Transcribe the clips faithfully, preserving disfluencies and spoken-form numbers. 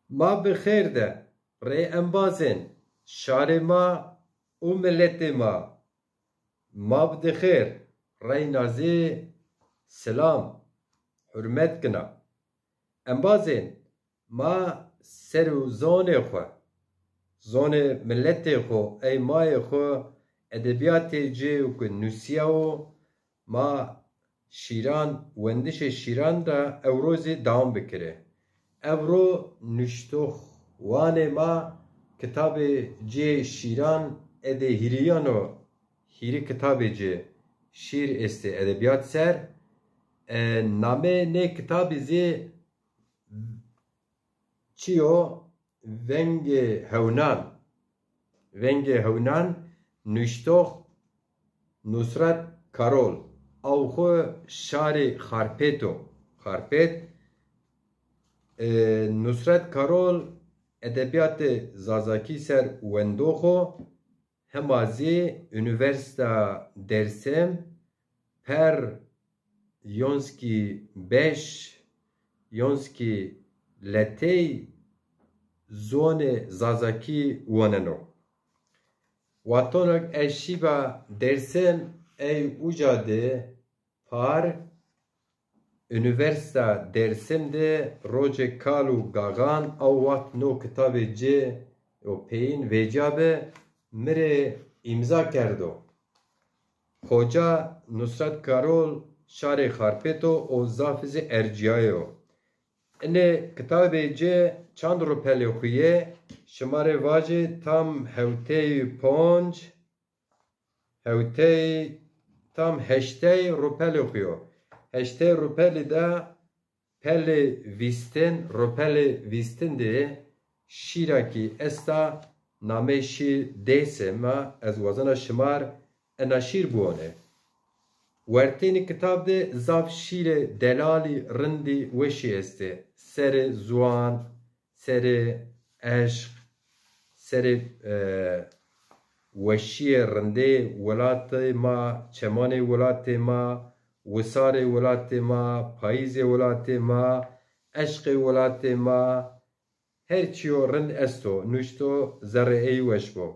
Ma bi xêr de rê embazên şarê ma û miletê ma. Ma bi di xêr reyna zî silam, hurmet kina. Embazên ma ser û zonê xwu, zonê miletê xwu, ey mayê xwu, edebiyatê ci ku nusîyawo, ma şîran, wendişê şîran ra ewro zî dewam bikirê. Ewro nuştoxwanê ma kitabê ci yê şîran edê hîrîyan o, hîrî kitabê ci şîr estê edebiyat ser. E, namê nê kitabî zî çi yo? Vengê Hewnan. Vengê Hewnan, nuştox Nusret Karol. Aw xwu şarê Xarpêt o. Xarpêt. E, Nusret Karol edebiyatê Zazakî ser wendox o. Hema zî Unîversîta Dêrsim per yonskî beş, yonskî letey zonê Zazakî waneno. Wextona ez şîba Dêrsim ey uca de par Unîversîta Dêrsim de rocê kal û gaxan, aw wext no kitabê ci û peyîn vêca bi, mi rê îmza kerdo. Xoca Nusret Karol şarê Xarpêt o û zaf zî ercîyayo. Inê kitabê ci çand rupelê xwu yê? Şima rê vajê tam hewtey ponc, hewtey, tam heştey rupelê xwu yo. Heştey rupelî de pelê vîstin, rupelê vîstin de şîra kî esta, namey şîr Dêsim a, ez wazena şima r' ena şîr biwonê. Wertê nî kitab de zaf şîrê delalî, rindî, weşî estê. Serê ziwan, serê eşq, serê, e, weşîyê rindê welatê ma, çemanê welatê ma, wisarê welatê ma, payîzê welatê ma, eşqê welatê ma, her çîyo rind esto, nuşto, zerrê ey weş bo.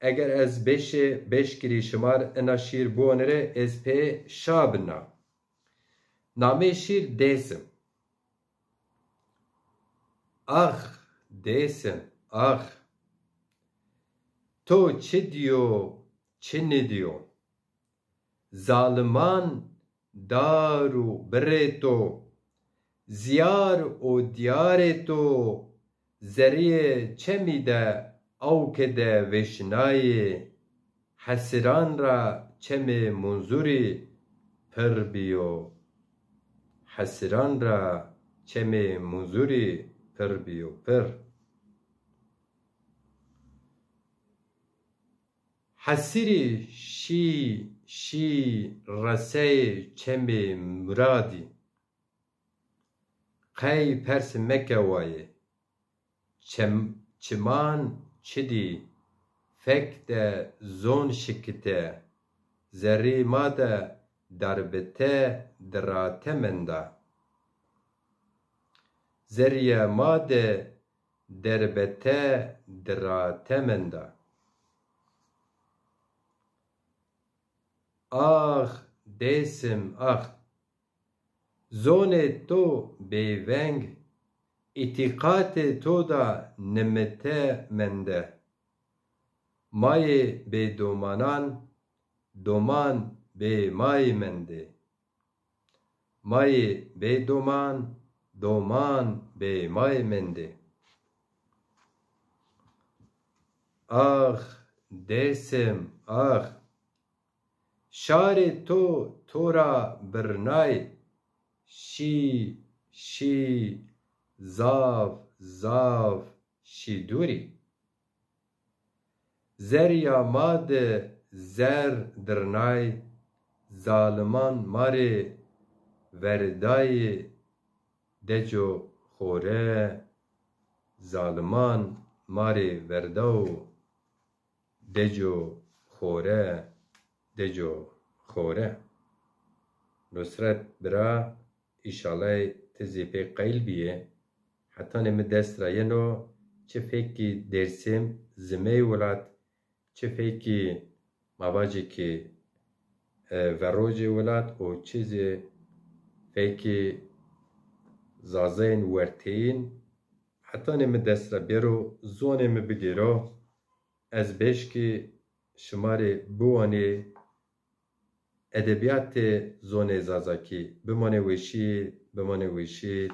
Eger ez beşê beş kirî şima r' ina şîr biwonirê, ez pê şa bina. Namê şîr Dêsim. Ax, Dêsim, ax. To çi dîyo, çi nidîyo? Zaliman dar û birê to, zîyar û dîyarê to, zerrîyê çemî de awke de vêşnayê. Hesiran ra çemê Munzurî pir bîyo. Hesiran ra çemê Munzurî pir bîyo, pir. Hesirî şî, şî resey çemê Muradî. Qey pers meke wayê. Çem-, çiman çidî, fek de zon şikite, zerrî ma de derbite dirate menda. Zerrîya ma de derbete dirate menda. Ax, Dêsim, ax! Zonê to bêveng, îtîqatê to da nimite mende. Mayê bê domanan, doman bê mayê mendê. Mayê bê doman, doman bê mayê mendê. Ax, Dêsim, ax! Şarê to to ra birnay, şî, şî, zaf, zaf şî dûrî. Zerrîya ma de zerr dirnay, zaliman ma rê verdayê deco xore, zaliman ma rê verdawo. Deco xore, deco xore. Nusret bira, îşalay ti zî pê qeyl bîyê. Hetanê mi dest ra yeno, çi fekî Dêrsim, zimeyê welat, çi fekî ma vacî ki, e, verocê welat û çi zî fekî zazayên werteyîn, hetanê mi dest ra bêro, zonê mi bigêro, ez bêşkî şima rê biwanê, edebîyatê zonê zazakî. Bimanê weşî, bimanê weşî.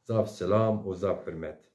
Zaf selam û zaf hurmet.